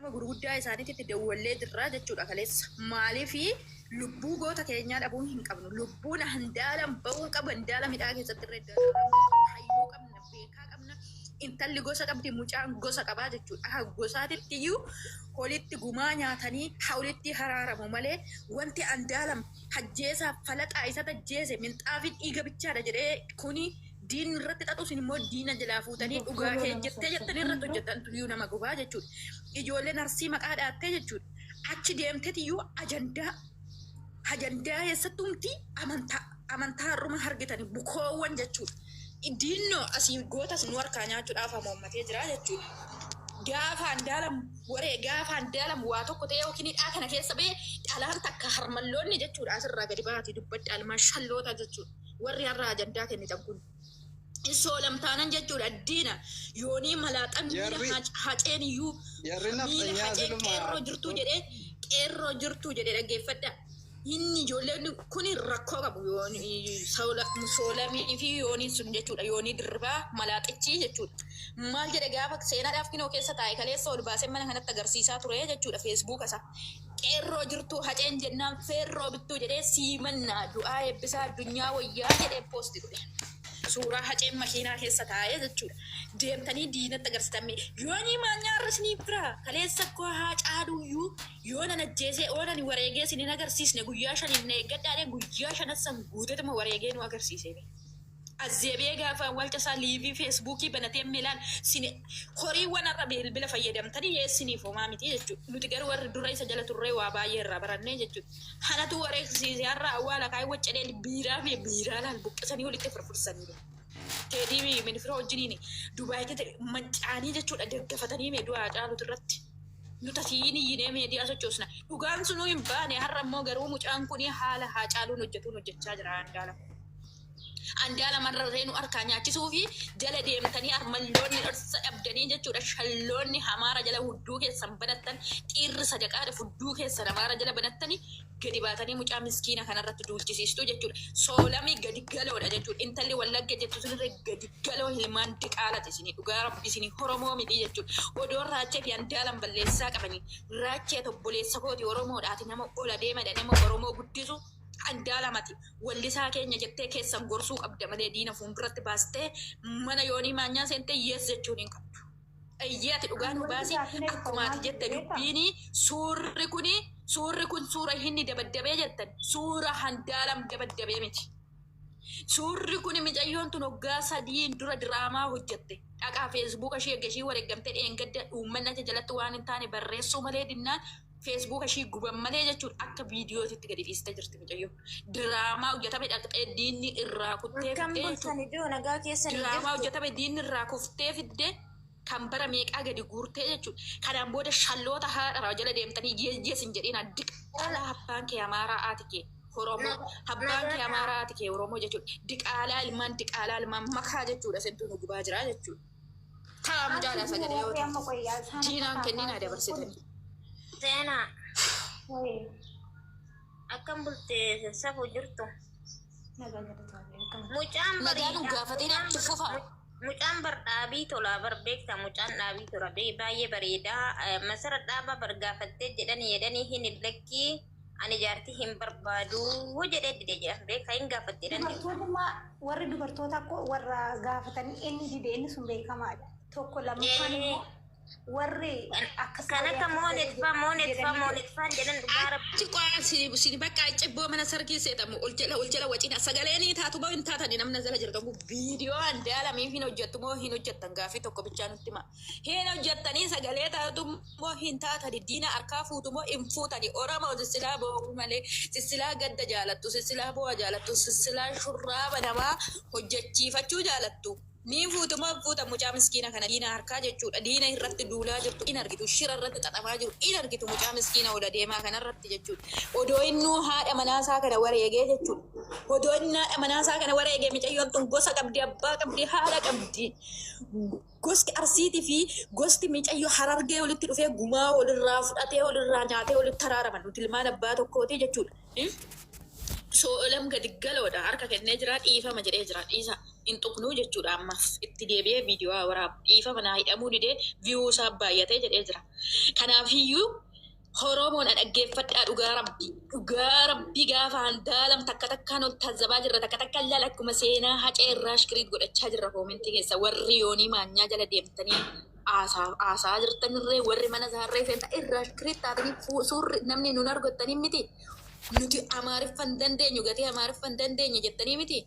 Nama gurguddaa isaaniititti dawwallee jirra jechuudha kaleessa. Maaliif lubbuu goota keenyaa dhabuu hin qabnu. Lubbuun Andaalam bahuu hin qabu. Andaalam hidhaa keessatti irra dararamuu hin qabu. Hayyuu qabna, beekaa qabna. Intalli gosa qabdi, mucaan gosa qabaa jechuudha. Akka gosaatitti iyyuu holitti gumaa nyaatanii holitti haraaramu malee wanti Andaalam hajjeesaa falaxaa isatu ajjeese minxaafiin dhiiga bichaadha jedhee kuni diinni irratti xaxu isin immoo diina jalaa fuutanii dhugaa kee jettee jettanii irratti hojjettantu iyyuu nama gubaa jechuudha. Ijoolleen Arsii maqaa dhaattee jechuudha. Achi deemtetiyyuu ajandaa ajandaa eessattumti amantaa amantaa har'uma argitani bukoowwan jechuudha. Diinnoo asii gootas nu harkaa nyaachuudhaaf hamoommatee jira jechuudha. Gaafa Andaalam waree gaafa Andaalam waa tokko ta'ee yookiin hidhaa kana keessa ba'e dhalaan takka harmalloonni jechuudha asirraa gadi baati dubbadha almaa shalloota jechuudha. Warri har'a ajandaa kennitan kun. Hin soolamtaanan jechuudha diina yoonii malaaxan miila Jarri haceen iyyuu jarri miila nafxanyaa haceen siluma qeerroo jirtuu jedhee qeerroo jirtuu jedhee dhaggeeffadha. Inni ijoolleen kun rakkoo qabu soolamii fi yooniin sun jechuudha yoonii dirribaa malaaxichi jechuudha. Maal jedhe gaafa seenaadhaaf kinoo keessa taa'e kaleessa ol baasee mana kanatti agarsiisaa ture jechuudha feesbuuka isaa. Qeerroo jirtuu haceen jennaan feerroo bittuu jedhee siimannaa du'aa eebbisaa addunyaa wayyaa jedhee poosti godhe. Suuraa haceen makiinaa keessa taa'ee jechuudha. Deemtanii diinatti agarsiisan mee yoonii maanyaa har'a isiniif bira kaleessa koo haa caaluyyuu yoo nan ajjeesee yoo nan wareegee isin hin agarsiisne guyyaa shaniif na eeggadhaadhee guyyaa shanan guutetuma wareegee nu agarsiisee. As deebi'ee gaafa awwaalcha isaa liivii feesbuukii banatee milaan sin horiiwwan har'a bilbila fayyadamtanii yeessiniif homaa miti jechuudha. Nuti garuu warri dura isa jala turree waa baay'ee irraa barannee jechuudha. Hanatu wareegsiise har'a awwaala kaayee waccadee biiraa fi biiraa laal buqqisanii walitti firfirsanii. Teedii minifiroo wajjiniin Dubaayitti mancaanii jechuudha daggafatanii mee du'aa caalutu irratti. Nuti asiin iyyinee meediyaa sochoosna. Dhugaan sunuu hin baane har'a immoo garuu mucaan kun haala haa caaluun hojjetuun hojjechaa jira Andaala. Andaala marrarree nu harkaa nyaachisuu fi jala deemtanii armalloonni dhorsa dhabdanii jechuudha. Shalloonni hamaara jala hudduu keessan banattan dhiirri sadaqaadha hudduu keessan hamaara jala banattanii gadi baatanii mucaa miskiina kanarratti duulchisiistuu jechuudha. Soolamii gadi galoodha jechuudha. Intalli wallagga jettu sunirra gadi galoo hilmaan diqaalati isinii dhugaa rabbi isinii Oromoo miti jechuudha. Odoon raachee fi Andaalam balleessaa qabanii raachee obboleessa kooti Oromoodhaati nama ola deemadha nama Oromoo guddisu Andaalamati wallisaa keenya jettee keessan gorsuu qabda malee diina fuulduratti baastee mana yoonii maanyaa seentee yes jechuun hin qabdu. Eeyyee ati dhugaa Ani nu wanti baasi gaaffiin qabu akkuma ati maal jette beektaa? dubbiini suurri kuni suurri kun suura hinni dabaddabee jettan suura Andaalam dabaddabee miti. Suurri kuni micayyoon tun waggaa sadiin dura diraamaa hojjette. Dhaqaa feesbuuka ishee erga ishii wareeggamtee dheengadda uummanni achi jalatti waan hin taane barreessuu malee dinnaan feesbuuka ishii guban malee jechuun akka viidiyootitti gadi dhiistee jirti mucayyoon. Diraamaa hojjetame dhaqxee diinni irraa kuttee Akkam fiddee bultan jechuudha. iddoo nagaa keessanii Diraamaa jirtu. hojjetame diinni irraa kuftee fiddee kan bara meeqaa gadi guurtee jechuudha. Kanaan booda shalloota haadha jala deemtanii yeeyyees hin jedhiin diqaalaa abbaan kee amaaraa haati kee Oromoo abbaan kee amaaraa haati kee Oromoo jechuudha. Diqaalaa ilmaan diqaalaa ilmaan makaa jechuudha isintu nu gubaa jira jechuudha. Taa mucaadhaa sagalee yoo Warri amma taate qoyyaa isaan akka diinaan kenninaa taataa jiru kun dabarsitanii. Seenaa wayii akkam bulte safuu jirtu. nagaa jedhu taate akkam Mucaan Nagaa nu bariidha. gaafatiin Mucaan achi bar fufaa. mucaan bar dhaabii tolaa bar beekta mucaan dhaabii tola baay'ee bareedaa masara dhaabaa bar gaafattee jedhanii jedhanii hin lakkii ani jaartii hin barbaadu jedhee dide jedhan beekaa hin gaafatte jedhan dide. Dubartootuma warri dubartoota akkoo warra gaafatanii inni dide inni sun beekamaadha. Tokko lammaffaan immoo warri akkas Kan godhe akka akkas godhe moonetfaa moonetfaa jedhanii moonetfaan jedhan dhugaa rabbi. Achi qo'aa sini bakka cibboo mana sargii seetamu ol jala ol jala wacina sagalee ni taatu moo hin taatani namna jala jirtan kun viidiyoo Andaalamiif hin hojjettu moo hin hojjettan gaaffii tokko bichaa nutti hima. Hin hojjettanii sagalee taatu moo hin taatani diina harkaa fuutu moo hin fuutani Oromoo sissilaa boo'uu malee sissilaa gadda jaalattu sissilaa boo'a jaalattu sissilaa shurraaba namaa hojjechiifachuu jaalattu. Ni fuutu moo hin fuutan mucaa miskiina kana diina harkaa jechuudha diina irratti duulaa jirtu in argitu shira irratti xaxamaa jiru in argitu mucaa miskiina ola deemaa kana irratti jechuudha odoo innuu haadha manaasaa kana wareegee jechuudha odoo inni haadha manaasaa kana wareegee micayyoon tun gosa qabdi abbaa qabdi haadha qabdi gosti arsiitii fi gosti micayyoo harargee walitti dhufee gumaa walirraa fudhatee walirraa nyaatee walitti haraaraman nuti ilmaan abbaa tokkooti jechuudha. Soolam gadi galoodha harka kennee jira, dhiifama jedhee jira. Dhiisa hin tuqnuu jechuudha. Ammas itti deebi'ee viidiyoo haa waraabu, dhiifama naa hidhamuu didee view isaa baay'atee jedhee jira. Kanaafiyyuu Oromoon dhaggeeffadhaa, dhugaa rabbii, dhugaa rabbii, gaafa Andaalam takka takkaan ol tazzabaa jirra, takka takkaan laala, akkuma seenaa Hacee irraa shikiriit godhachaa jirra. Koomentii keessa warri yoonii maanyaa jala deemtanii haasaa jirtanirree, warri mana isaarree seentaa irraa shikiriit taatanii, suurri namni nun argattanii miti. Nuti Amaariffan dandeenyu, gatii Amaariffan dandeenye jettanii miti,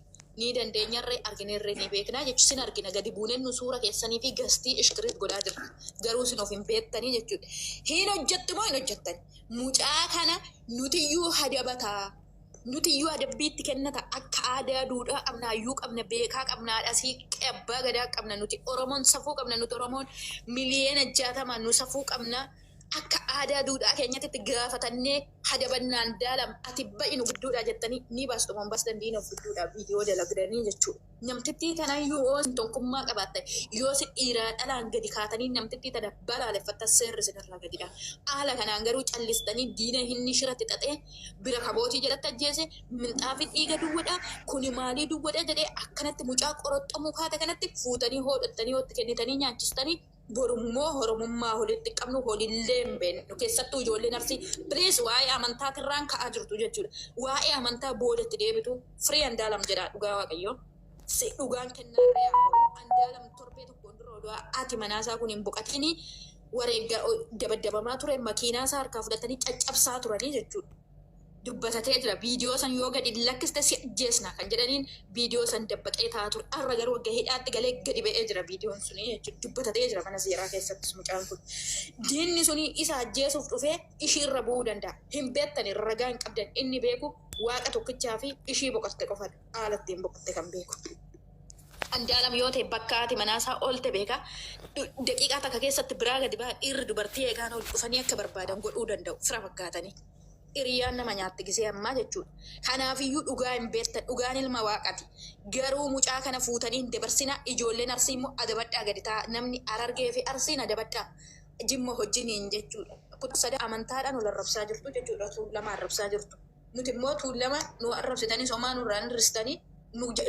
ni dandeenyarree, argineerree, ni beeknaa jechuun sin argina. Gadi buuneen nu suura keessanii fi gastii ishkiriit godhaa jirra, garuu sin of hin beektanii jechuudha. Hin hojjettu moo hin hojjettan? Mucaa kana nutiyyuu hadabataa, nutiyyuu adabbiitti kennata. Akka aadaa duudhaa qabna, hayyuu qabna, beekaa qabna, haadha siiqqee abbaa gadaa qabna. Nuti Oromoon safuu qabna. Nuti Oromoon 60,000,000 nu safuu qabna. Akka aadaa duudhaa keenyatti itti gaafatannee hadabannaan daalam ati ba'i nu gidduudhaa jettanii ni baastu moo hin baastan? Diina of gidduudhaa viidiyoo dalagdanii jechuudha. Namtittii tanayyuu yoo isin tokkummaa qabaattan, yoo isin dhiiraa dhalaan gadi kaatanii namtittii tana balaaleffattan, seerri isinirraa gadidha. Haala kanaan garuu callistanii diina inni shiratti xaxee bira kabootii jalatti ajjeese, minxaafii dhiiga duwwadha, kuni maalii duwwadha jedhee akkanatti mucaa qoroxxamuu kaate kanatti fuutanii hoodhattanii hootti kennitanii nyaachistanii, borummoo Oromummaa walitti qabnu holillee hin beeknu. Keessattuu ijoolleen Arsii, please, waa'ee amantaatirraan ka'aa jirtu jechuudha. Waa'ee amantaa boodatti deebitu, free Andaalam jedhaa. Dhugaa Waaqayyoo si dhugaan kennaa haa godhu. Andaalam torbee tokkoon dura oduu ati manaasaa kun hin boqatini wareegga dabaddabamaa ture, makiinaa isaa harkaa fudhatanii caccabsaa turanii jechuudha. Dubbatatee jira. Viidiyoo san yoo gadi lakkiste si ajjeesna kan jedhaniin viidiyoo san dabbaqee taa'aa ture. Har'a garuu waggaa hidhaatti galee gadi ba'ee jira viidiyoon suni jechuudha. Dubbatatee jira mana seeraa keessattis mucaan kun. Diinni suni isa ajjeesuuf dhufee ishiirra bu'uu danda'a. Hin beektani, ragaa hin qabdan. Inni beeku Waaqa tokkichaa fi ishii boqotte qofadha. Haala ittiin boqotte kan beeku. Andaalam yoo ta'e bakka haati manaasaa oolte beeka. Daqiiqaa takka keessatti biraa gadi ba'a. Dhiirri dubartii eegaan ol dhufanii akka barbaadan godhuu danda'u. Fira fakkaatanii. Hiriyyaan nama nyaatti gisee ammaa jechuudha. Kanaafiyyuu dhugaa hin beektan. Dhugaan ilma Waaqati. Garuu mucaa kana fuutanii hin dabarsinaa. Ijoolleen Arsii immoo adabadhaa, gadi ta'a. Namni Harargee fi Arsiin adabadhaa. Jimma hojjiniin jechuudha. Kutaa sada amantaadhaan ol arrabsaa jirtu jechuudha. Tuulama arrabsaa jirtu. Nuti immoo Tuulama nu arrabsitanis homaa nurraa hin hir'istanii,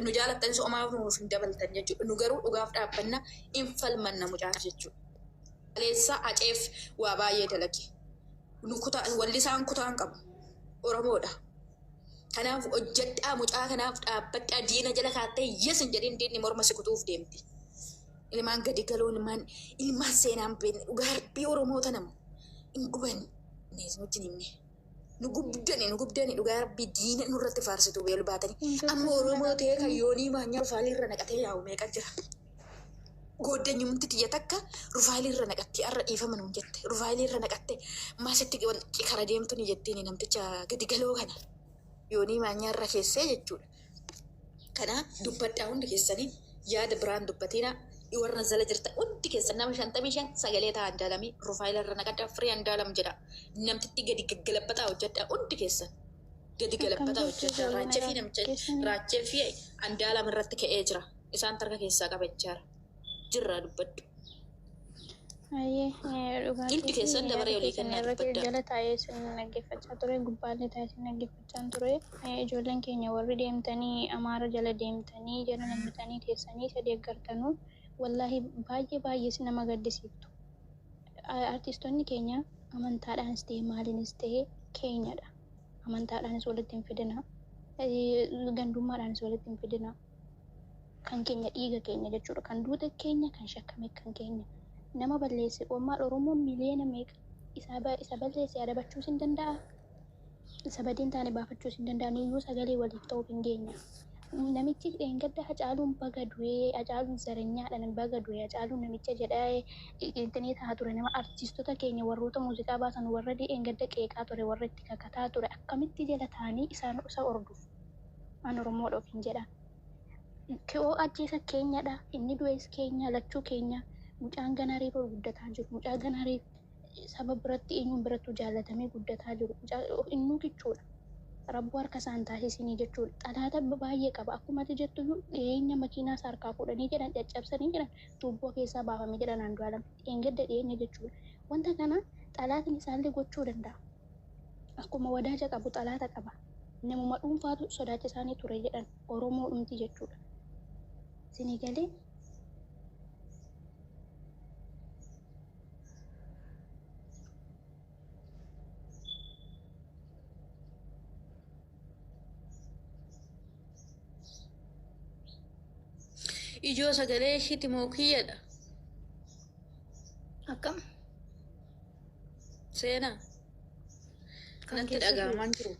nu jaalattanis homaa nuuf hin dabaltan jechuudha. Nu garuu dhugaaf dhaabbanna, hin falmanna mucaa jechuudha. Kaleessa Haceef waa baay'ee dalage. Nu kutaa wallisaan kutaan qabu. Oromoodha. Kanaaf hojjedhaa, mucaa kanaaf dhaabbadhaa. Diina jala kaattee yes hin jedhin, diinni morma si kutuuf deemti. Ilmaan gadi galoo, ilmaan seenaan beekne, dhugaa rabbii Oromoota nama hin gubanne isin wajjin himne. Nu gubdani, nu gubdani, dhugaa rabbii diina nurratti faarsitu beelu baatanii. Amma Oromoo ta'ee kan yoonii maanyaa rufaalii irra naqatee yaa'u meeqa jira? Gooddanyumti tiyya takka rufaayilii irra naqatti, har'a dhiifama nuun jette. Rufaayilii irra naqatte maasitti kara deemtu ni jettiin namticha gadi galoo kana. Yoonii maanyaa irra keessee jechuudha. Kana dubbadhaa hundi keessanii, yaada biraan dubbatiina. Warra zala jirtan hundi keessan nama 55 sagalee ta'a. Andaalamii rufaayila irra naqadhaa, free Andaalam jedha. Namtitti gadi gaggalabbataa hojjedhaa, hundi keessan. Gadi galabbataa hojjedhaa. Raachee fi namicha Raachee fi Andaalam irratti ka'ee jira. Isaan tarka keessaa qabachaara. Jirraa dubbadhu. Ayyee, Hundi keessan dabaree olii kennaa irratti dubbadhaa. Jala taa'ee isin dhaggeeffachaa ture, gubbaallee taa'ee isin dhaggeeffachaa ture. Ijoolleen keenya warri deemtanii Amaara jala deemtanii jala nammitanii teessanii isa deeggartanuu, wallaahi baay'ee baay'ee isin nama gaddisiiftu. Artistoonni keenya amantaadhaanis ta'e maaliinis ta'e keenyadha. Amantaadhaanis walitti hin fidina. Gandummaadhaanis walitti hin fidina. Kan keenya dhiiga keenya jechuudha. Kan duute keenya, kan shakkame kan keenya. Nama balleesse qoommaan Oromoon miliyoona meeqa isa balleesse adabachuus hin danda'a. Isa badiin taane baafachuus hin danda'a. Nuyyuu sagalee waliif ta'uuf hin geenya. Namichi dheengadda Hacaaluun baga du'ee, Hacaaluun zaranyaadhaan baga du'ee, Hacaaluun namicha jedhee intinii ta'a ture, nama artiistota keenya warroota muuziqaa baasan warra dheengadda qeeqaa ture, warra itti kakataa ture, akkamitti jala ta'anii isaan isa hordofu? An Oromoodha ofiin jedha. Ki'oo ajjeesa keenyadha. Inni du'es keenya, lachuu keenya. Mucaan ganaa reefa guddataa jiru. Mucaa ganaa reefa saba biratti eenyuun birattuu jaallatamee guddataa jiru. Mucaa innuu kichuudha. Rabbuu harka isaan taasisinii jechuudha. Xalaata baay'ee qaba. Akkuma ati jettu iyyuu dhiyeenya makiinaa isaa harkaa fuudhanii jedhan, caccabsanii jedhan, tuubboo keessaa baafamee jedhan Andu'aalam. Dheengadda dhiyeenya jechuudha. Wanta kana xalaatni isaallee gochuu danda'a. Akkuma wadaaja qabu xalaata qaba. Namuma dhuunfaatu sodaachisaanii ture jedhan Oromoo dhumti jechuudha. Isinii galee? Ijoo sagalee ishiiti moo kiyyadha? Akkam? Seenaa. Kan Natti keessa jiru. dhaga'amaa jiru.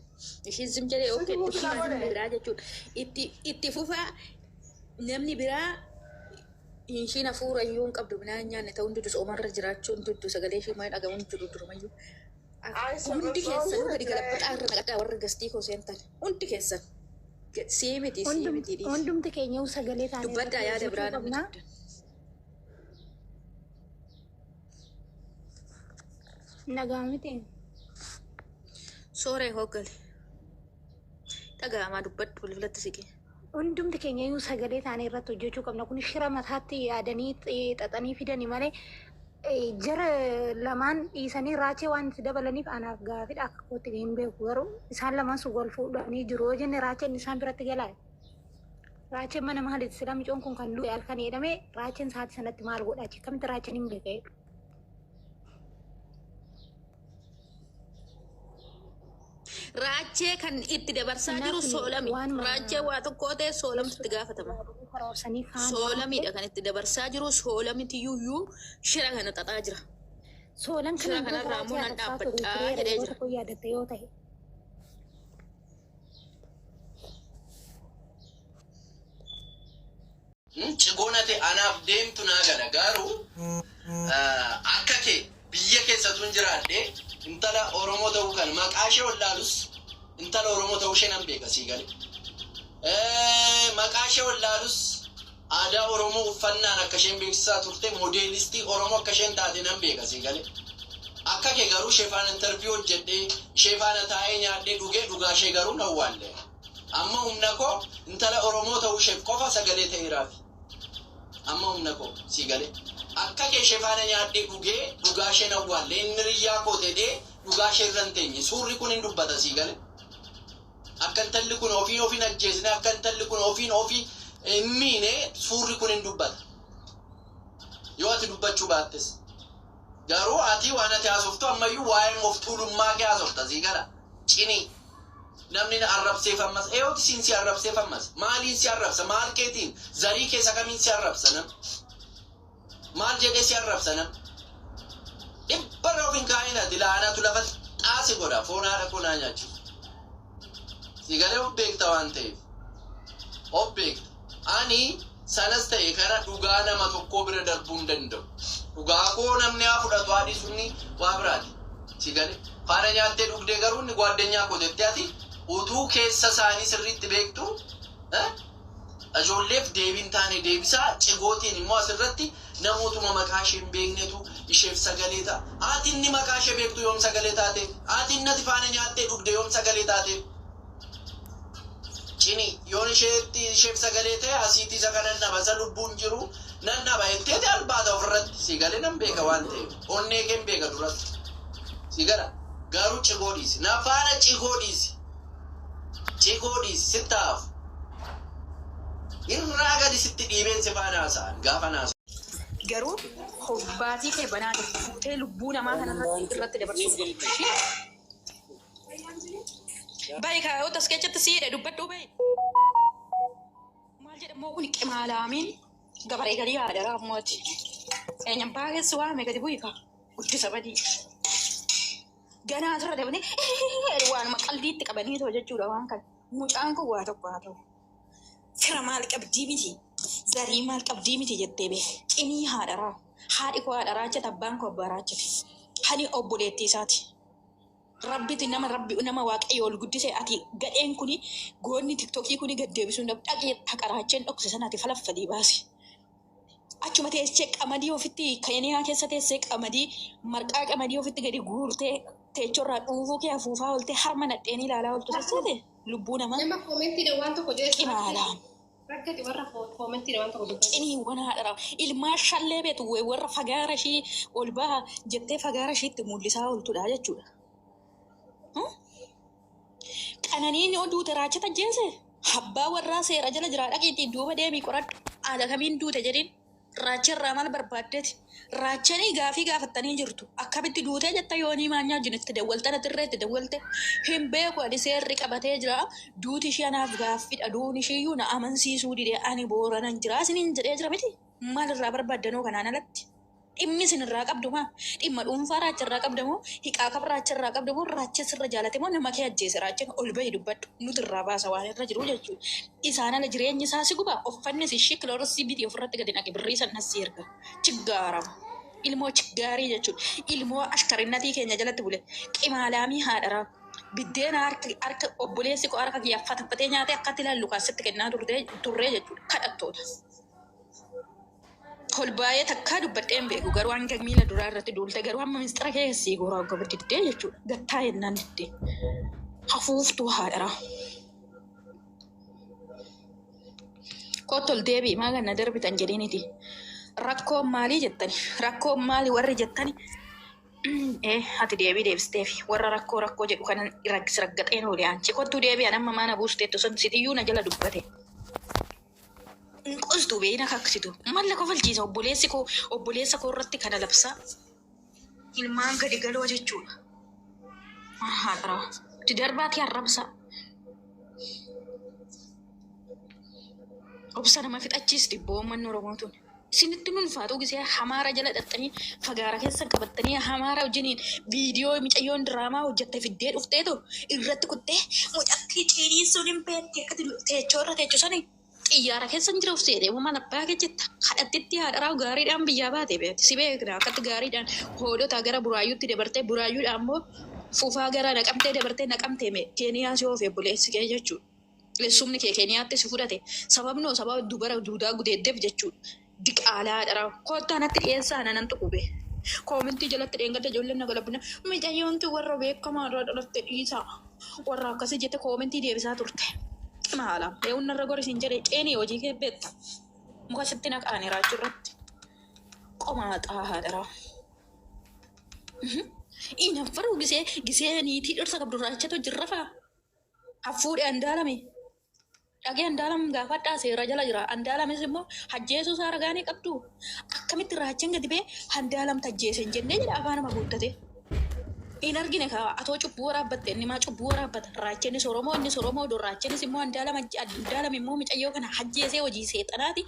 Ishiin zim jedhee Situ okkee itti silaa fufaa namni godhe. biraa jechuudha. Itti fufaa namni biraa ishiin hafuura iyyuu hin qabdu midhaan hin nyaanne ta'uu hundi soomarra jiraachuu hundi sagalee ishii maal dhaga'uun jiru durumayyuu. Hundi keessanuu gadi galabaxaa irra naqadhaa warra gastii koo seentan. Hundi keessan. Sii miti sii miti dhiisi. Hundumti keenya sagalee taanee Dubbaddaa irratti yaada hojjechuu biraa namni qabna. qabdan. Nagaa miti. Sooree hooggale. Dhaga'amaa dubbadhu bilbilatti siqee. Hundumti keenya iyyuu sagalee taanee irratti hojjechuu qabna. Kun shira mataatti yaadanii xaxanii fidanii malee jara lamaan dhiisanii raachee waan itti dabalaniif anaaf gaafidha akka kootti hin beeku garuu isaan lamaan sun wal fuudhanii jiru yoo jenne raacheen isaan biratti galaa. Raacheen mana maaliiti sila micoon kun kan du'e halkan jedhame raacheen sa'aatii sanatti maal godha achi akkamitti raacheen hin beekee. Raachee kan itti dabarsaa Kanaaf jiru soolami. waanuma Raachee waa tokko ta'e soolamtu itti gaafatama. karoorsanii faana waan ta'eef Soolamidha kan itti dabarsaa jiru soolamitiyyuu shira kana xaxaa jira. Soolan Shira kanaan dura kanarraa immoo raachee nan arrabsaa ture dhaabbadhaa tureera jedhee yeroo jira. tokko yaadatte yoo ta'e. Cigoonate anaaf deemtu naa gala garuu akka kee biyya keessattuu hin jiraadhe intala Oromoo ta'uu kan maqaa ishee wallaalus intala Oromoo ta'uu ishee nan beeka sii gale. Maqaa ishee wallaalus aadaa Oromoo uffannaan akka isheen beeksisaa turte moodeelistii Oromoo akka isheen taate nan beeka sii gale. Akka kee garuu ishee faana interviyuu hojjedhee ishee faana taa'ee nyaadhee dhugee dhugaa ishee garuu nan waalle. Amma humna koo intala Oromoo ta'uu isheef qofa sagalee ta'eeraafi. Amma humna koo sii galee. Akka kee ishee faana nyaadhee dhugee dhugaa ishee awwaalle inni riyyaa koo ta'ee dhugaa ishee irra hin teenye suurri kun hin dubbata sii galee. Akka intalli kun ofiin ofiin ajjeesne akka intalli kun ofiin ofii hin miine suurri kun hin dubbata. Yoo ati dubbachuu baattes. Garuu ati waan ati haasoftu ammayyuu waa'ee of tuulummaa kee haasofta sii gala. Cinii. Namni na arrabseef ammas eeyooti siin si arrabseef ammas maaliin si arrabsa maal keetiin zarii keessa kamiin si arrabsa nam maal jedhee si arrabsa nam dhibbarra of hin kaa'in ati laanatu lafa xaasi godha foon haadha koo naa nyaachisu si galee of beekta waan ta'eef of beekta ani sanas ta'e kana dhugaa nama tokkoo bira darbuu hin danda'u dhugaa koo namni haa fudhatu haadhi sunni waa biraati si galee faana nyaattee dhugdee garuu inni gwaaddanyaa koo jettee ati utuu keessa isaanii sirriitti beektu ijoolleef deebiin taane deebisaa cigootiin immoo asirratti namootuma maqaa ishee hin beeknetu isheef sagalee ta'a. Ati inni maqaa ishee beektu yoom sagalee taate? Ati inni ati faana nyaattee dhugde yoom sagalee taate? Cini yoon isheetti isheef sagalee ta'e asiitii isa kanan dhaba isa lubbuun jiru nan dhaba jetteeti albaata ofirratti si galee nan beeka waan ta'eef onnee kee hin beeka duratti si gala garuu cigoo dhiisi na faana cigoo dhiisi. Cigoo dhiisi sitti hafu. Irraa gadi sitti dhiibeen si faana haasa'an gaafa naasa'an. Garuu hobbaatii kee banaa jirtu fuutee lubbuu namaa kanarratti irratti dabarsuu qabdu. Bayi kaayota as keessatti siidha dubbadhu bayi. Maal jedhamoo kun qimaalaamiin gabaree galii haadha raammooti. Eenyaan baay'eessi waame gadi bu'i kaa guddisa badii. Ganaa asirra dabanii waanuma qalbiitti qabanii ta'u jechuudha waan kana. Mucaan kun waa tokko haa ta'u. Fira maal qabdii miti zarii maal qabdii miti jettee bee cinii haadha raa. Haadhi koo haadha raachate abbaan koo abbaa raachate. Hani obboleettii isaati. Rabbiti nama rabbi nama waaqayyo ol guddise ati gadheen kuni goonni tiktokii kuni gad deebisuu hin dhaqee haqaraacheen dhokse sana ati falaffalii baasi. Achuma teessee qamadii ofitti keeniyaa keessa teessee qamadii marqaa qamadii ofitti gadi guurtee teechorraa dhuufuu kee afuufaa ooltee harma nadheenii ilaalaa ooltu sassaate lubbuu namaa Nama koomentiidha waan tokko jedhe qimaalaan. rakkate warra koomentiidha waan tokko dubbate. Ciniiwwan haadha ilmaa shallee beetu warra fagaara ishii ol baha jettee fagaara ishiitti mul'isaa ooltudha jechuudha. Qananiin yoo duute raachata ajjeese? Abbaa warraa seera jala jiraa dhaqiitii duuba deemii qoradhu. Haala kamiin duute jedhiin. Raacha irraa maal barbaaddeeti? Raachanii gaafii gaafattanii jirtu. Akkamitti duutee jetta yoonii maanyaa wajjin itti dawwaltan atirree itti dawwalte. Hin beeku ani seerri qabatee jira. Duuti ishee anaaf gaaffidha. Duun ishiiyyuu na amansiisuu dide ani booranan jira isiniin jedhee jira miti. Maal irraa barbaaddanoo kanaan alatti? Dhimmi isin irraa qabdu maa? Dhimma dhuunfaa raacha irraa qabda moo? Hiqaa kam raacha irraa qabda moo? Raacha sirra jaalate moo nama kee ajjeese raachin ol bahi dubbadhu. Nuti irraa baasa waan irra jiru jechuudha. Isaan ala jireenyi isaa si guba uffannis ishii kilooroksii bitii ofirratti gadi naqi birrii san as si erga. Chiggaarama. Ilmoo chiggaarii jechuudha. Ilmoo ashkarinnatii keenya jalatti bule. Qimaalaamii haadharaa. Biddeena harka harka obboleessi koo harka kiyya fataffatee nyaatee akkatti ilaallu kaasitti kennaa turtee turree jechuudha. Kadhattoota. Kolbaayee takkaa dubbadhee hin beeku garuu hanga miila duraa irratti duulte garuu hamma misxira kee sii goraa goba diddee jechuudha. Gattaa jennaan diddee. Hafuuftuu haadharaa. Kottu ol deebi'i maa ganna darbitan jedhiiniti. Rakkoon maalii jettani? Rakkoon maali warri jettani? Ee ati deebii deebisteefi warra rakkoo rakkoo jedhu kanan raggaxeen oole aanchi. Kottuu deebi'an amma maana buusteettu sun sitiyyuu na jala dubbate. Hin qostu bee na kaksitu. Malla kofalchiisa obboleessi koo obboleessa koo irratti kana labsaa. Ilmaan gadi galoo jechuudha. Haadha. Itti darbaatii arrabsaa. Obsa nama fixachiisti boommanni Oromoo tun. Isinitti hin ulfaatu gisee hamaara jala dhaxxanii fagaara keessan qabattanii hamaara wajjiniin viidiyoo micayyoon diraamaa hojjatte fiddee dhufteetu irratti kuttee mucattii ciiniinsuun hin beekti akkati teechoo irra teechu sani xiyyaara keessa hin jiruuf seetee moo maal abbaa kee jetta kadhattetti haadharaa gaariidhaan biyyaa baate beekti si beekna akkatti gaariidhaan hoolota gara buraayyuutti dabartee buraayyuudhaan immoo fufaa gara naqamtee dabartee naqamtee mee keeniyaa si oofe obboleessi kee jechuudha. Eessumni kee Keeniyaatti si fudhate sababnoo sababa dubara duudaa gudeeddeef jechuudha. Diqaalaa haadharaa kottaa natti dhiyeessaa ana nan tuqube. Koomentii jalatti dheengadda ijoolleen na galabbina micayyoonti warra beekamaa irraa dhalatte dhiisaa warra akkasii jette koomentii deebisaa turte. Maala eewwan narra gori siin jedhe ceenii hojii kee beekta. Muka sitti naqaani raachuu irratti. Qomaaxaa haadharaa. Inaffaruu gisee gisee niitii dhirsa qabdu raachatu jirra faa. Haffuudhe Andaalami. Dhagee Andaalam gaafadhaa seera jala jira. Andaalamis immoo hajjeesuu isaa ragaa ni qabdu. Akkamitti raacheen gadi ba'ee Andaalam tajjeese hin jennee jedha afaanuma guuttate. Hin argine kaa atoo cubbuu waraabbatte inni maa cubbuu waraabbata. Raacheenis Oromoo innis Oromoo odoo raacheenis immoo Andaalam Andaalam immoo micayyoo kana hajjeesee hojii seexanaati.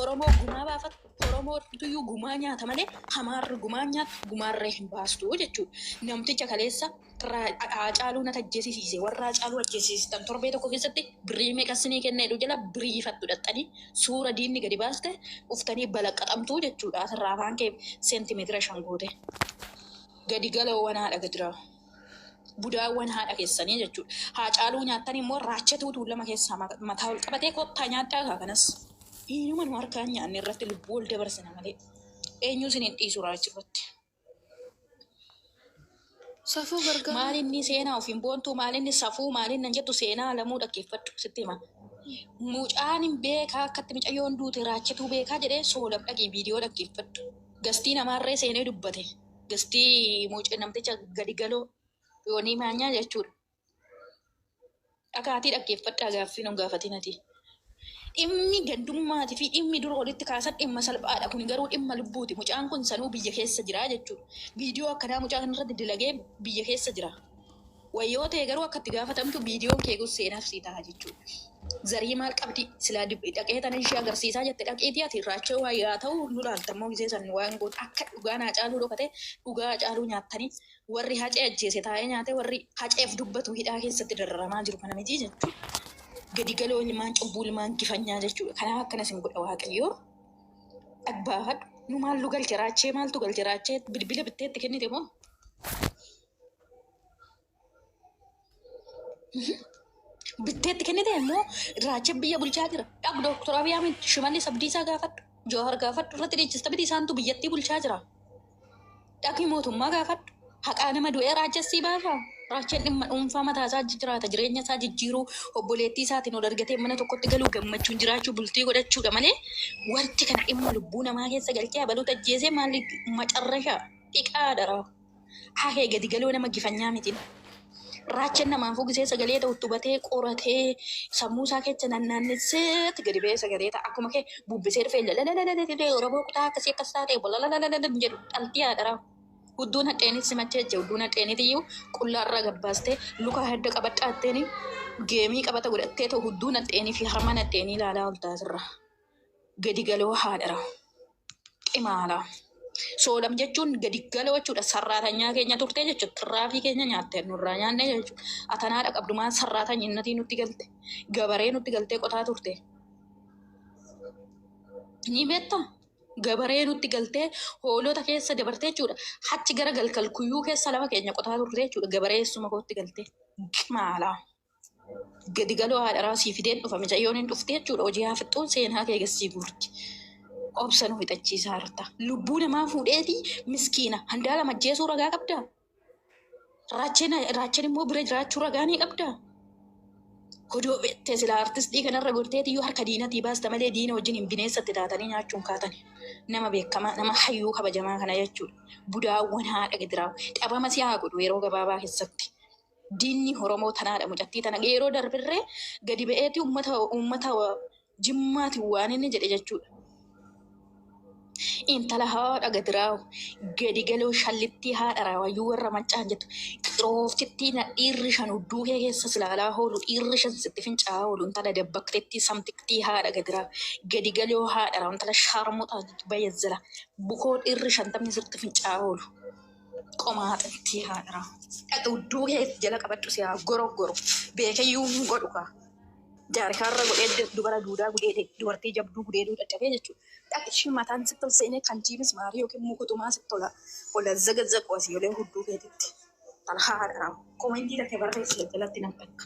Oromoo gumaa baafata. Oromoo tuyyuu gumaa nyaata malee hamaarri gumaa nyaatu gumaarree hin baastu jechuudha. Namticha kaleessa Haacaaluu nat ajjeesisiise warra Haacaaluu ajjeesisiistan torbee tokko keessatti birrii meeqa sinii kenna jedhu jala biriifattu dhaxxanii suura diinni gadi baaste uftanii balaqqaxamtuu jechuudha asirraa afaan kee seentimeetira 5 goote gadi galoowwan haadha gadiraa budaawwan haadha keessanii jechuudha Haacaaluu nyaattanii immoo raachatuu tuulama keessaa mataa ol qabatee kottaa nyaadhaa kaa kanas inuma nu harkaan nyaanne irratti lubbuu ol dabarsina malee eenyuu isin hin dhiisu raachirratti. Safuu gargaara. Maal inni seenaa ofiin boontuu maal inni safuu maal inni jettu seenaa lamuu dhaggeeffadhu sitti hima. Mucaan hin beekaa akkatti mucayyoon duute raachituu beekaa jedhee soolam dhagii viidiyoo dhaggeeffadhu. Gastii namaarree seenee dubbate. Gastii mucaa namticha gadi galoo yoonii maanyaa jechuudha. Dhagaatii dhaggeeffadhaa gaaffii nun gaafatin ati. Dhimmi gandummaati fi dhimmi dura walitti kaasan dhimma salphaadha. Kun garuu dhimma lubbuuti. Mucaan kun sanuu biyya keessa jira jechuudha. Viidiyoo akkanaa mucaa kanarratti dalagee biyya keessa jira. Wayyoo ta'e garuu akka itti gaafatamtu viidiyoon kee kun seenaaf sii ta'a jechuudha. Zarii maal qabdi silaa dhaqee tana ishee agarsiisaa jette dhaqiitii ati raachoo waa yaa ta'u nu laalta immoo gisee san waan gootu akka dhugaa naa caaluu dhokate dhugaa caaluu nyaattanii Warri Hacee ajjeese taa'ee nyaatee warri Haceef dubbatu hidhaa keessatti dararamaa jiru kana miti jechuudha. Gadi galoo ilmaan cubbuu ilmaan gifanyaa jechuudha. Kanaaf akkana isin godha Waaqayyoo. Dhagbaafadhu. Nu maaltu galche raachee maaltu galche raachee bilbila bittee itti kennite moo? Bittee itti kennite immoo raachee biyya bulchaa jira. Dhaq Dooktor Abiy Ahmed Shimallis Abdiisaa gaafadhu. Jawahar gaafadhu irratti dhiichista miti isaantu biyyattii bulchaa jira. Dhaqi mootummaa gaafadhu. Haqaa nama du'ee raachessii baasa. Raacheen dhimma dhuunfaa mataa isaa jiraata. Jireenya isaa jijjiiruu, obboleettii isaatiin ol argatee mana tokkotti galuu, gammachuun jiraachuu, bultii godhachuudha malee wanti kana dhimma lubbuu namaa keessa galchee abaluutu ajjeesee maali macarrashaa dhiqaa dharaa. Hahee gadi galoo nama gifanyaa mitiin. Raacheen namaafuu gisee sagalee ta'u tubatee qoratee sammuu isaa keessa nannaannesseetti gadi ba'ee sagalee ta'a. Akkuma kee bubbisee dhufee lalalalalala Oromoo kutaa akkasii akkas taate bolalalalala jedhu dhaltii haadharaa. Hudduun hadheenis simachee jira. Hudduun hadheeniitiyyuu qullaarraa gabbaastee luka hadda qabadhaatteeni geemii qabata godhattee ta'u hudduun hadheenii fi harma hadheenii ilaalaa ol taasirra. Gadi galoo haadhara. Qimaala. Soolam jechuun gadi galoo jechuudha. Sarraatanyaa keenya turtee jechuudha. Tirraafii keenya nyaatte nurraa nyaanne jechuudha. Atanaadha qabdumaa sarraatanyinnatii nutti galte. Gabaree nutti galtee qotaa turte. Ni beektaa? Gabaree nutti galtee hoolota keessa dabartee jechuudha. Achi gara galkalkuyyuu keessa lafa keenya qotaa turte jechuudha. Gabaree eessuma kootti galtee. Maala. Gadi galoo haadharaa sii fideen dhufa. Mucayyoon hin dhufte jechuudha. Hojii haa fixxuun seenaa kee gassii guurti. Obsa nu fixachiisaa jirta. Lubbuu namaa fuudheeti miskiina. Handaala majjeesuu ragaa qabdaa? Raacheen immoo bira jiraachuu ragaa ni qabdaa? Godoo beektee sila artistii kanarra gorteeti iyyuu harka diinatii baasta malee diina wajjin hin bineensatti taatanii nyaachuun kaatani. Nama beekamaa, nama hayyuu kabajamaa kana jechuudha. Budaawwan haadha gidiraa. Dhabama si haa godhu yeroo gabaabaa keessatti. Diinni Oromoo tanaadha mucattii tana. Yeroo darbirree gadi ba'eeti uummata Jimmaatiin waan inni jedhe jechuudha. Intala haadha gadiraawu gadi galoo shallittii haadha raawayyuu warra maccaan jettu xirooftittii na dhiirri shan hudduu kee keessa silaalaa oolu dhiirri shan sitti fincaa'aa oolu intala dabbaqxittii samtiqtii haadha gadiraawu gadi galoo haadha raawu intala shaarmuxaa bayazzala bukoo dhiirri shantamni sitti fincaa'aa oolu qomaaxittii haadha raawu dhaqa hudduu kee jala qabadhu si haa goroggoru beekayyuu hin godhu kaa. Jaarikaarra godhee dubara duudaa gudee dubartii jabduu gudeeduu dadhabee jechuudha. Dhaqi ishii mataan sitti ol seenee kan jiibis maarii yookiin mukutumaa sitti tola. Ola zagazzaqu asii olee hudduu keetitti. Tala haadha raawu. Komentii takkee barreessi jalatti nan takka.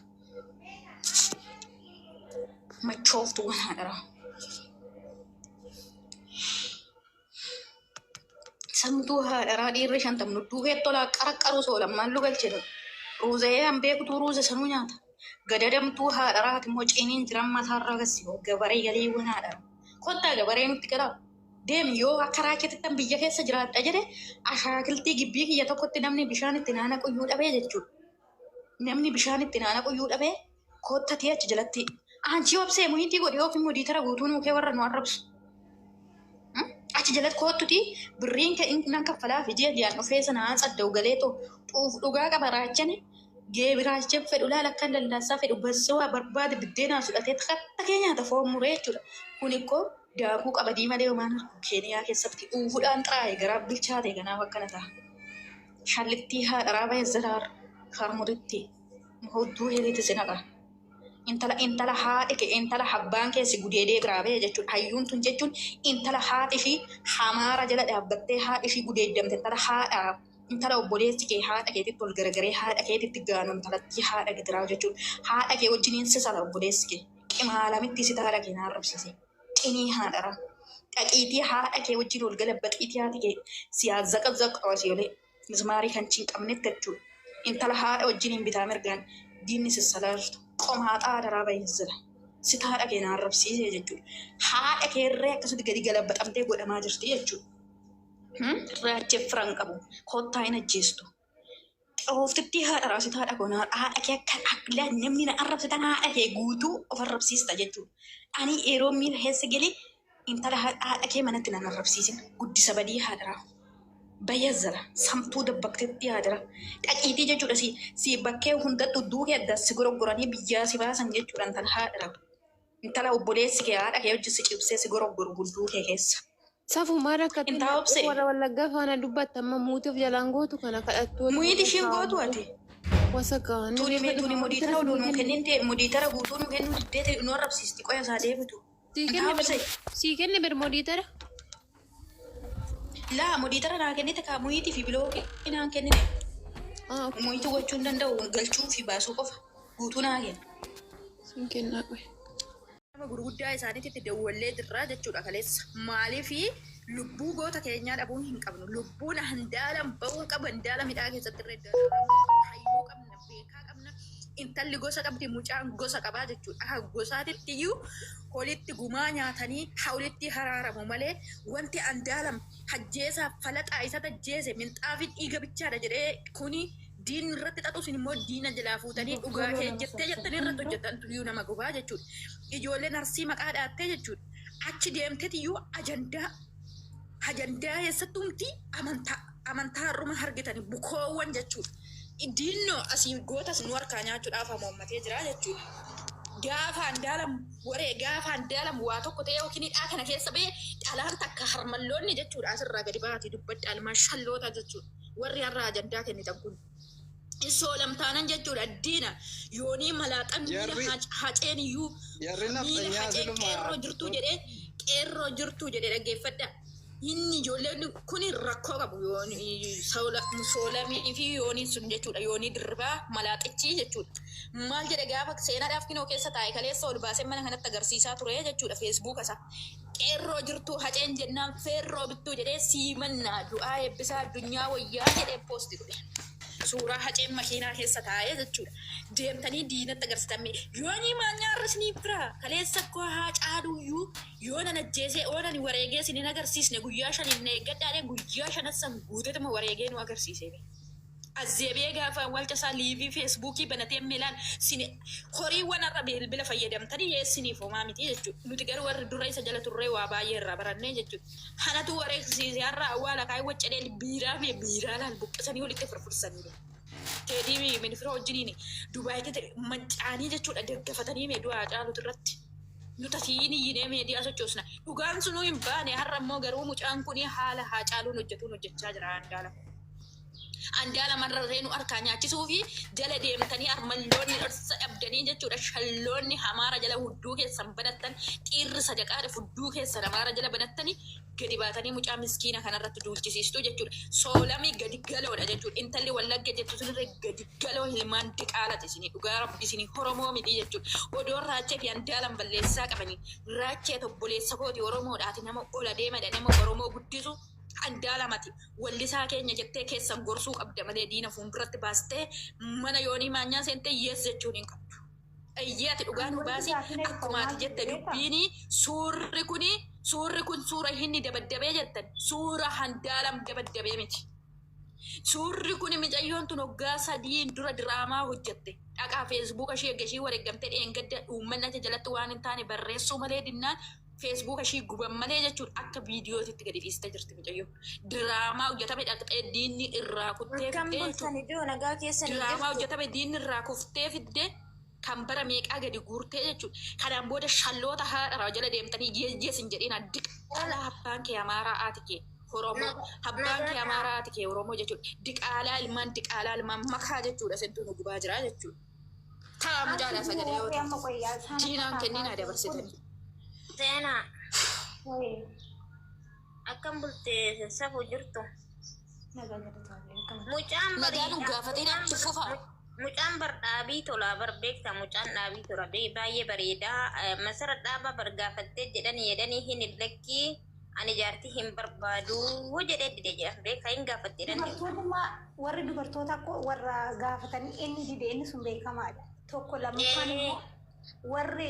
Machooftuu waan haadha raawu. Samtuu haadharaa dhiirri shantam nudduu kee tolaa qaraqqaru soolammaan lu galchinu. Ruuzee an beekutuu ruuza sanuu nyaata. Gadadamtuu haadharaati immoo ciniin jiran mataarraa gassi gabaree galiiwwan haadhara. Kottaa gabaree nutti galaa. Deemi yoo akka raaketittan biyya keessa jiraadha jedhe ashaakiltii gibbii kiyya tokkotti namni bishaan itti naana quyyuu dhabee jechuudha. Namni bishaan itti naana quyyuu dhabee kottatee achi jalatti. Aanchii obsee muhiitii godhi yookiin modiitara guutuu nuu kee warra nu arrabsu. Achi jalatti kottuti birriin kee nan kaffalaa fi ji'a ji'aan dhufee sana tsadda'u galee too xuuf dhugaa qaba raachani geebiraacheen fedhu laala akka lallaasaa fedhu bassawaa barbaade biddeenaa fudhatee takka kee nyaata foon muree jechuudha. Kun ikkoo daakuu qabadii malee homaan Keeniyaa keessatti dhuufuudhaan xiraa'e garaa bilchaate kanaaf akkana ta'a. Shallittii haadharaa ba'e zaraar harmutitti hudduu hiriiti si naqa. Intala haadhi kee intala abbaan kee si gudeedee biraa ba'e jechuudha. Hayyuun tun jechuun intala haadhi ishii hamaara jala dhaabbattee haadhi ishii gudeeddamte intala haadha intala obboleessi kee haadha keetitti ol garagaree haadha keetitti gaanu intalattii haadha gidiraa jechuudha. Haadha kee wajjiniin sisala obboleessi kee. Qimaalamitti si haadha kee naarrabsiise. Qinii haadhara. Dhaqiitii haadha kee wajjin ol galabbaxiitii haati kee si zaqazaqu asii olee. Mismaarii kan hin qabnetti jechuudha. Intala haadha wajjiniin bitaa mirgaan diinni sissalaa jirtu. Qomaaxaa haadharaa baay'ee Si haadha kee naarrabsiise jechuudha. Haadha kee irree akkasitti gadi galabbaxamtee godhamaa jirti jechuudha. Raachee firan qabu. Kottaa hin ajjeestu. Xooftittii haadha raasitu haadha koo haadha kee akka namni na arrabsitan haadha kee guutuu of arrabsiista jechuudha. Ani yeroo miira keessa galee intala haadha kee manatti nan arrabsiisin. Guddisa badii haadharaa. Bayazzala samtuu dabbaqtetti haadhara. Dhaqiitii jechuudha si bakkee hundatti hudduu kee adda si goroggoranii biyyaa si baasan jechuudha intala haadhara. Intala obboleessi kee haadha kee hojii si cibsee si goroggoru hudduu kee keessa. Safumaa rakkatee Intaa obsee. warra Wallaggaa faana dubbatta amma muutii of jalaan gootu kana kadhattoota. Muyiiti ishiin gootu ati. Wasakaan. Tuni modiitara oduu nuu kennin ta'e modiitara guutuu nuu kennuu diddee ta'e nu arrabsiisti qoya isaa deebitu. Intaa obsee. Sii kenne ber modiitara. Laa modiitara naa kennite kaa muyiitii fi biloo naan kennine. Muyiitii gochuu hin danda'u galchuu fi baasuu qofa guutuu naa kenna. Siin kennaa qoy. Nama gurguddaa isaaniitti dawwallee jirraa jechuudha kaleessa. Maaliifi lubbuu goota keenyaa dhabuun hin qabnu. Lubbuun handaala ba'uu hin qabu handaala midhaa keessatti irra hayyuu qabna beekaa qabna. Intalli gosa qabdi mucaan gosa qabaa jechuudha. Akka gosaatitti iyyuu holitti gumaa nyaatanii holitti haraaramu malee wanti andaalam hajjeesaa falaxaa isa tajjeese minxaafin dhiiga bichaadha jedhee kuni Diinni irratti xaxu isin immoo diina jalaa fuutanii dhugaa kee jettee jettanii irratti hojjetan tuyyuu nama gubaa jechuudha. Ijoolleen Arsii maqaa dhaattee jechuudha. Achi deemteetiyyuu ajandaa ajandaa eessattumti amantaa amantaa har'uma argitanii bukoowwan jechuudha. Diinnoo asii gootas nu harkaa nyaachuudhaaf hamoommatee jira jechuudha. Gaafa Andaalam waree gaafa Andaalam waa tokko ta'e yookiin hidhaa kana keessa ba'e dhalaan takka harmalloonni jechuudha asirraa gadi baatee dubbadha almaa shalloota jechuudha. Warri har'a ajandaa kennitan kun. Soolamtaanan jechuudha diina yoonii malaaxan miila Jarri haceen iyyuu jarri miila nafxanyaa haceen siluma qeerroo jirtuu jedhee qeerroo jirtuu jedhee dhaggeeffadha. Inni ijoolleen kun rakkoo qabu soolamii fi yoonii sun jechuudha yoonii dirribaa malaaxichi jechuudha. Maal jedhe gaafa seenaadhaaf kinoo keessa taa'e kaleessa ol baasee mana kanatti agarsiisaa ture jechuudha feesbuuka isaa. Qeerroo jirtuu haceen jennaan feerroo bittuu jedhee siimannaa du'aa eebbisaa addunyaa wayyaa jedhee poosti godhe. Suuraa haceen makiinaa keessa taa'ee jechuudha. Deemtanii diinatti agarsiisan yoonii maanyaa har'isniif bira kaleessa koo haa caaluyyuu yoo nan ajjeesee yoo nan wareegee isin hin agarsiisne guyyaa shaniin na eeggadhaadhe guyyaa shanan guutetuma wareegee nu agarsiise. Azzeebee gaafa walcha isaa liivii feesbuukii banatee miilaan sin horiiwwan har'a bilbila fayyadamtanii yeessiniif homaa miti jechuudha. Nuti garuu warri dura isa jala turree waa baay'ee irraa barannee jechuudha. Hanatu wareegsiise har'a awwaala kaayii waccadee biiraa fi biiraa laal buqqisanii walitti firfirsanii. Teedii minifira wajjiniin Dubaayitti mancaanii jechuudha daggafatanii mee du'aa caalutu irratti. Nuti asiin iyyinee meediyaa sochoosna. Dhugaan sunuu hin baane har'a immoo garuu mucaan kun haala haa caaluun hojjetuun hojjechaa jira Andaala. Andaala marrarree nu harkaa nyaachisuu fi jala deemtanii armalloonni dhorsa dhabdanii jechuudha. Shalloonni hamaara jala hudduu keessan banattan dhiirri sadaqaadha hudduu keessan hamaara jala banattanii gadi baatanii mucaa miskiina kanarratti duulchisiistuu jechuudha. Soolamii gadi galoodha jechuudha. Intalli wallagga jettu sunirra gadi galoo hilmaan diqaalati isinii dhugaa rabbi isinii Oromoo miti jechuudha. Odoon raachee fi Andaalan balleessaa qabanii raachee obboleessa kooti Oromoodhaati nama ola deemadha nama Oromoo guddisu. Andaalamati wallisaa keenya jettee keessan gorsuu qabda malee diina fuulduratti baastee mana yoonii maanyaa seentee yes jechuun hin qabdu. Eeyyee ati dhugaa nu baasi akkuma ati jette dubbiini suurri kuni suurri kun suura inni dabaddabee jettan suura Andaalam dabaddabee miti. Suurri kun micayyoon tun waggaa sadiin dura diraamaa hojjette. Dhaqaa feesbuuka ishee erga ishii wareeggamtee dheengadda uummanni achi jalatti waan hin taane barreessuu malee dinnaan feesbuuka ishii guban malee jechuudha akka viidiyootitti gadi dhiistee jirti mucayyoon. Diraamaa hojjetame dhaqxee diinni irraa kuttee Akkam fiddee jechuudha. bultan iddoo nagaa keessanii Diraamaa jirtu. hojjetame diinni irraa kuftee fiddee kan bara meeqaa gadi guurtee jechuudha. Kanaan booda shalloota haadha jala deemtanii yeeyyees hin jedhiin diqaalaa abbaan kee Amaaraa haati kee Oromoo abbaan kee Amaaraa haati kee Oromoo jechuudha. Diqaalaa ilmaan diqaalaa ilmaan makaa jechuudha sentuu nu gubaa jira jechuudha. Taa mucaadhaa sagalee yoo Amma ta'u qoyyaa isaan akka diinaan kenniin haa taataa dabarsitanii. Seenaa Wayii akkam bulte safuu jirtu. nagaa jirtu akkam. Mucaan Nagaa nu bareedaa. gaafatiin achi fufa. Mucaan bar dhaabii tolaa bar beekta mucaan dhaabii tola baay'ee bareedaa. Masara dhaabaa bar gaafattee jedhanii jedhanii hin lakkii ani jaartii hin barbaadu jedhee dide jedhan beekaa hin gaafatte jedhan. Dubartootuma warri dubartoota akkoo warra gaafatanii inni dide inni sun beekamaadha. Tokko lammaffaan immoo warri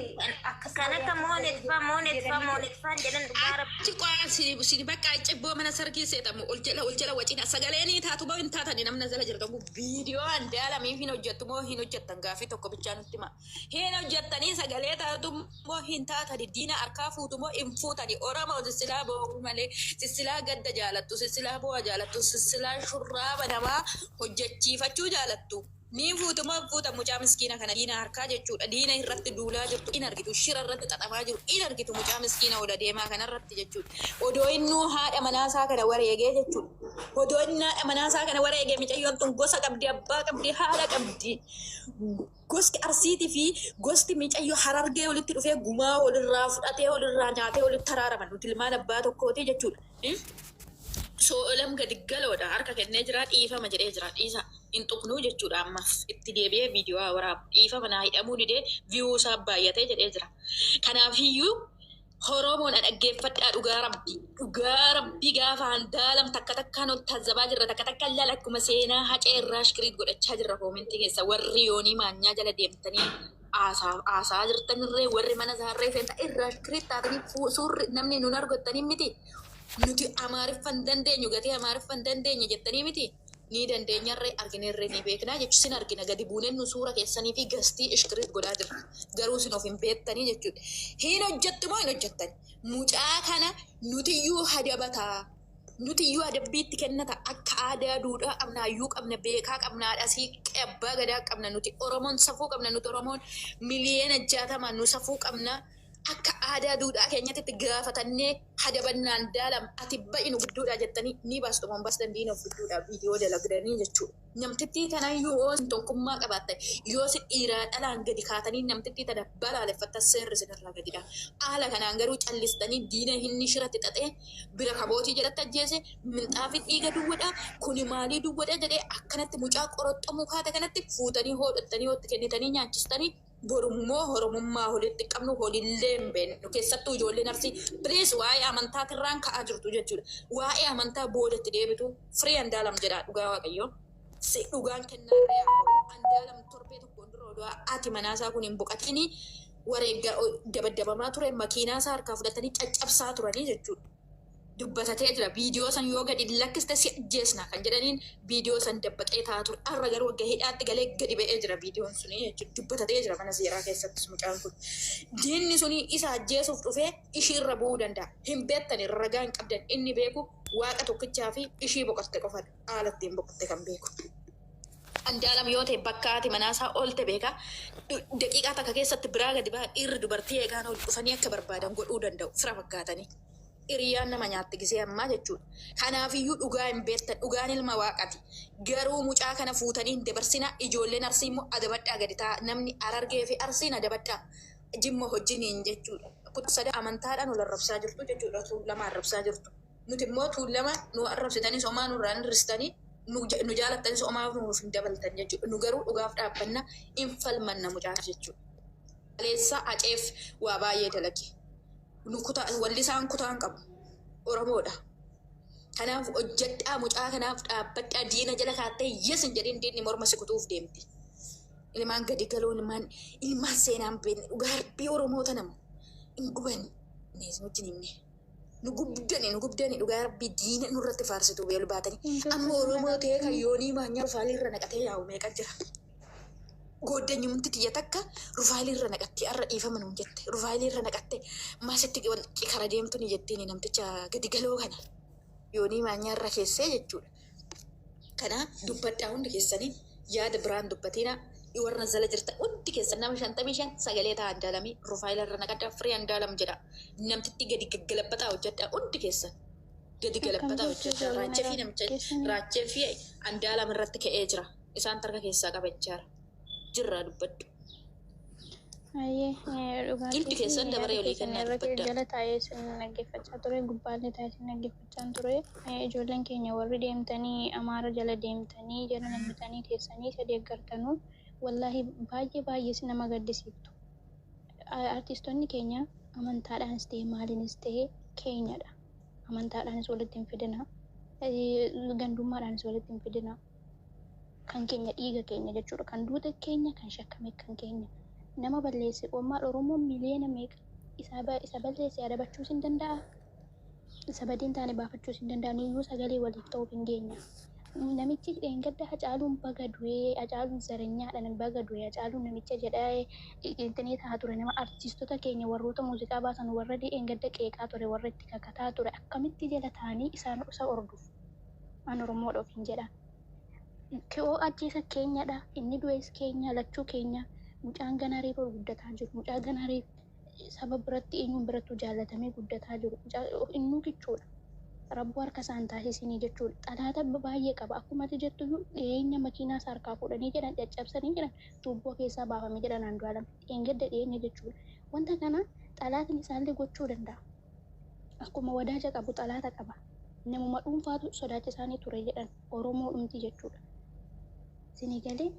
akkas Kan godhee akka akkas godhee moonetfaa moonetfaa jedhanii moonetfaa jedhan dhugaa rabbi. Achi qo'aa sini bakka cibboo mana sargii seetamu ol jala ol jala wacina sagaleen taatu moo hin taatani namni jala jirtan kun viidiyoo Andaalamii hin hojjettu moo hin hojjettan gaafii tokko bichaa nutti hima. Hin hojjettanii sagalee taatu moo hin taatani diina harkaa fuutu moo hin fuutani Oromoo sissilaa boo'u malee sissilaa gadda jaalattu sissilaa boo'a jaalattu sissilaa shurraaba namaa hojjechiifachuu jaalattu. Ni fuutu moo fuuta mucaa miskiina kana diina harkaa jechuudha. Diina irratti duulaa jirtu in argitu. Shira irratti xaxamaa jiru in argitu mucaa miskiina ola deemaa kanarratti jechuudha. Odoo innuu haadha manaasaa kana wareegee jechuudha. Odoo inni haadha manaasaa kana wareegee mucayyoon tun gosa qabdi, abbaa qabdi, haadha qabdi. Gosti Arsiitii fi gosti micayyoo Harargee walitti dhufee gumaa walirraa fudhatee walirraa nyaatee walitti araaraman nuti ilmaan abbaa tokkooti jechuudha. Soolam gadi galoodha harka kennee jira dhiifama jedhee jira dhiisa hin tuqnuu jechuudha ammas itti deebi'ee viidiyoo waraabu dhiifama naa hidhamuu didee view isaa baay'atee jedhee jira. Kanaafiyyuu Oromoon dhaggeeffadhaa dhugaa rabbi dhugaa rabbi gaafa Andaalam takka takkaan ol tazzabaa jirra takka takkaan laala akkuma seenaa hacee irraa shikiriit godhachaa jirra koomentii keessa warri yoonii maanyaa jala deemtanii haasaa jirtanirree warri mana isaarree seentaa irraa shikiriit taatanii suurri namni nun argattanii miti nuti Amaariffan dandeenyu gatii Amaariffan dandeenye jettanii miti. Ni dandeenyarree argineerree ni beeknaa jechuun sin argina gadi buuneen nu suura keessanii fi gastii ishkiriit godhaa jirra. Garuu sin of hin beektanii jechuudha. Hin hojjettu moo hin hojjettan? Mucaa kana nutiyyuu hadabataa. Nutiyyuu adabbiitti kennata akka aadaa duudhaa qabna hayyuu qabna beekaa qabna haadha siiqqee abbaa gadaa qabna nuti Oromoon safuu qabna nuti Oromoon 60,000,000 nu safuu qabna akka aadaa duudhaa keenyatti itti gaafatannee hadabannaan daalam ati ba'i nu gidduudhaa jettanii ni baastu moo hin baastan diina of gidduudhaa viidiyoo dalagdanii jechuudha. Namtittii tanayyuu yoo isin tokkummaa qabaattan yoo isin dhiiraa dhalaan gadi kaatanii namtittii tana balaaleffattan seerri isinirraa gadi dha. Haala kanaan garuu callistanii diina inni shiratti xaxee bira kabootii jalatti ajjeese minxaafii dhiiga duwwadha kuni maalii duwwadha jedhee akkanatti mucaa qoroxxamuu kaate kanatti fuutanii hoodhattanii hootti kennitanii nyaachistanii borummoo Oromummaa walitti qabnu holillee hin beeknu keessattuu ijoolleen Arsii please waa'ee amantaatirraan ka'aa jirtu jechuudha. Waa'ee amantaa boodatti deebitu Free Andaalam jedhaa dhugaa Waaqayyoo. Si dhugaan kennaarree haa ba'u. Andaalam torbee tokkoon dura odoo haati manaasaa kun hin boqatini wareegga dabaddabamaa ture makiinaasaa harkaa fudhatanii caccabsaa turanii jechuudha. Dubbatatee jira. Viidiyoo san yoo gadi lakkiste si ajjeesna kan jedhaniin viidiyoo san dabbaqee taa'aa ture. Har'a garuu wagga hidhaatti galee gadi ba'ee jira viidiyoon suni jechuudha. Dubbatatee jira mana seeraa keessattis mucaan kun. Diinni suni isa ajjeesuuf dhufee ishiirra bu'uu danda'a. Hin beektani ragaa hin qabdan inni beeku Waaqa tokkichaa fi ishii boqotte qofadha. Haala ittiin boqotte kan beeku. Andaalam yoo ta'e bakka haati manaasaa oolte beeka. Daqiiqaa takka keessatti biraa gadi baha dhiirri dubartii eegaan ol dhufanii akka barbaadan godhuu danda'u fira fakkaatanii. Hiriyaan nama nyaatti gisee ammaa jechuudha. Kanaafiyyuu dhugaa hin beektan dhugaan ilma Waaqati. Garuu mucaa kana fuutanii hin dabarsinaa ijoolleen Arsii immoo adabadhaa gadi taa'aa namni Harargee fi Arsiin adabadhaa Jimma hojjiniin jechuudha. Kutaa sada amantaadhaan wal arrabsaa jirtu jechuudha Tuulamaa arrabsaa jirtu. Nuti immoo Tuulama nu arrabsitanis homaa nurraa hin hir'istanii nu jaalattanis homaa nuuf hin dabaltan jechuudha. Nu garuu dhugaaf dhaabbanna hin falmanna mucaaf jechuudha. Kaleessa Haceef waa baay'ee dalage. Nu kutaa wallisaan kutaan qabu Oromoodha. Kanaaf hojjedhaa mucaa kanaaf dhaabbadhaa diina jala kaattee yes hin jedhin diinni morma si kutuuf deemti. Ilmaan gadi galoo ilmaan ilmaan seenaa hin beekne dhugaa rabbii Oromoota nama hin gubanne isin wajjin himne. Nu gubdani nu gubdani dhugaa rabbii diina nurratti faarsitu beelu baatanii. Amma Oromoo ta'ee kan yoonii maanyaa rufaalii irra naqatee yaa'u meeqa jira. Gooddanyumti tiyya takka rufaayilii irra naqattee har'a dhiifama nuun jette. Rufaayilii irra naqatte maasitti wal kara deemtu ni jettiin namticha gadi galoo kana. Yoonii maanyaa irra keessee jechuudha. Kana dubbadhaa hundi keessanii yaada biraan dubbatiina warra zala jirtan hundi keessan nama 55 sagalee ta'a Andaalamii rufaayila irra naqadhaa Free Andaalam jedha. Namtitti gadi gaggalabbataa hojjedhaa hundi keessan. Gadi Akkam galabbataa jirtu hojjedhaa. ijoollee Raachee fi nagaa namicha keessanii? raachee fi Andaalam irratti ka'ee jira. Isaan tarka keessaa qabachaara. Jirraa dubbadhu. Hayyee dhugaa Hundi keetii keessan yaada dabaree olii keessan kennaa irratti dubbadhaa. jala taa'ee isin dhaggeeffachaa ture gubbaallee taa'ee isin dhaggeeffachaa ture ijoolleen keenya warri deemtanii Amaara jala deemtanii jala nammitanii teessanii isa deeggartanuu wallaahi baay'ee baay'ee isin nama gaddisiiftu. Artiistonni keenya amantaadhaanis ta'e maaliinis ta'e keenyadha. Amantaadhaanis walitti hin fidina. Gandummaadhaanis walitti hin fidina. Kan keenya dhiiga keenya jechuudha. Kan duute keenya, kan shakkame kan keenya. Nama balleesse qoommaal Oromoon miliyoona meeqa isa balleesse adabachuus hin danda'a. Isa badii hin taane baafachuus hin danda'a. Nuyyuu sagalee waliif ta'uuf hin geenya. Namichi dheengadda Hacaaluun baga du'ee, Hacaaluun zaranyaadha, baga du'e, Hacaaluun namicha jedhee intinii ta'a ture nama artiistota keenya warroota muuziqaa baasan warra dheengadda qeeqaa ture warra itti kakataa ture akkamitti jala ta'anii isaan isa hordofu. An Oromoodha ofiin jedha. Ki'oo ajjeesa keenyadha. Inni du'es keenya, lachuu keenya. Mucaan ganaa reefa ol guddataa jiru. Mucaa ganaa reef saba biratti eenyuun birattuu jaallatamee guddataa jiru. Mucaa innuu kichuudha. Rabbuu harka isaa hin taasisinii jechuudha. Xalaata baay'ee qaba. Akkuma ati jettuyyuu dhiyeenya makiinaa isaa harkaa fuudhanii jedhan caccabsanii jedhan tuubboo keessaa baafame jedhan Andu'aalam. Dheengadda dhiyeenya jechuudha. Wanta kana xalaatni isaallee gochuu danda'a. Akkuma wadaaja qabu xalaata qaba. Namuma dhuunfaatu sodaachisaanii ture jedhan Oromoodhumti jechuudha. Isinii galee?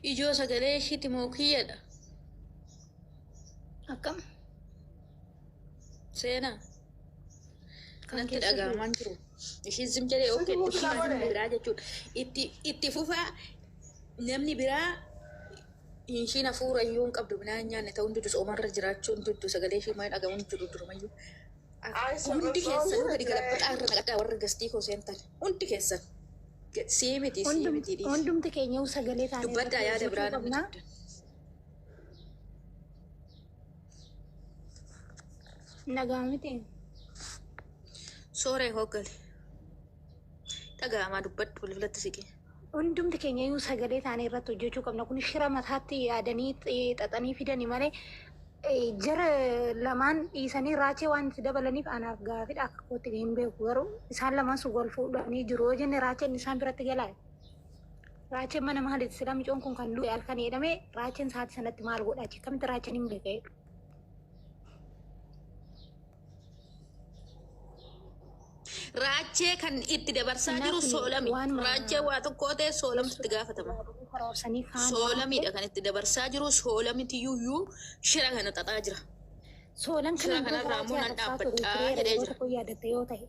Ijoo sagalee ishiiti moo kiyyadha? Akkam? Seenaa. Kan Natti keessa jiru. dhaga'amaan jiru. Ishiin zim jedhee Situ okkee itti mutu fufaa na namni godhe. biraa jechuudha. Itti fufaa namni biraa ishiin hafuura iyyuu hin qabdu midhaan nyaanne ta'uu hundi soomarra jiraachuu hundi sagalee ishii maal dhagahuun jiru durumayyuu. Hundi keessanuu gadi galabbaxaa irra naqadhaa warri gastii koo seentan hundi keessan. Sii miti sii miti dhiisi. Hundumti keenya sagalee taanee Dubbaddaa irratti yaada hojjechuu biraa namni qabna. qabdan. Nagaa miti. Sooree hooggale. Dhaga'amaa dubbadhu bilbilatti siqee. Hundumti keenya iyyuu sagalee taanee irratti hojjechuu qabna. Kun shira mataatti yaadanii xaxanii fidanii malee jara lamaan dhiisanii raachee waan itti dabalaniif anaaf gaafidha akka kootti hin beeku. Garuu isaan lamaan sun wal fuudhanii jiru. Yoo jenne raacheen isaan biratti galaa. Raacheen mana maaliiti? Sila micoon kun kan du'e halkan jedhamee raacheen sa'aatii sanatti maal godha? Achi akkamitti raacheen hin beekee? Raachee kan itti dabarsaa Kanaaf jiru soolami. waanuma Raachee waa tokko ta'e soolamtu itti gaafatama. karoorsanii kaan Soolamiidha kan itti dabarsaa jiru soolamitu shira kana xaxaa jira. Soolan Shira kana dura kanarraa immoo raachee nan arrabsaa ture dhaabbadhaa tureera jedhee yeroo jira. tokko yaadatte yoo ta'e.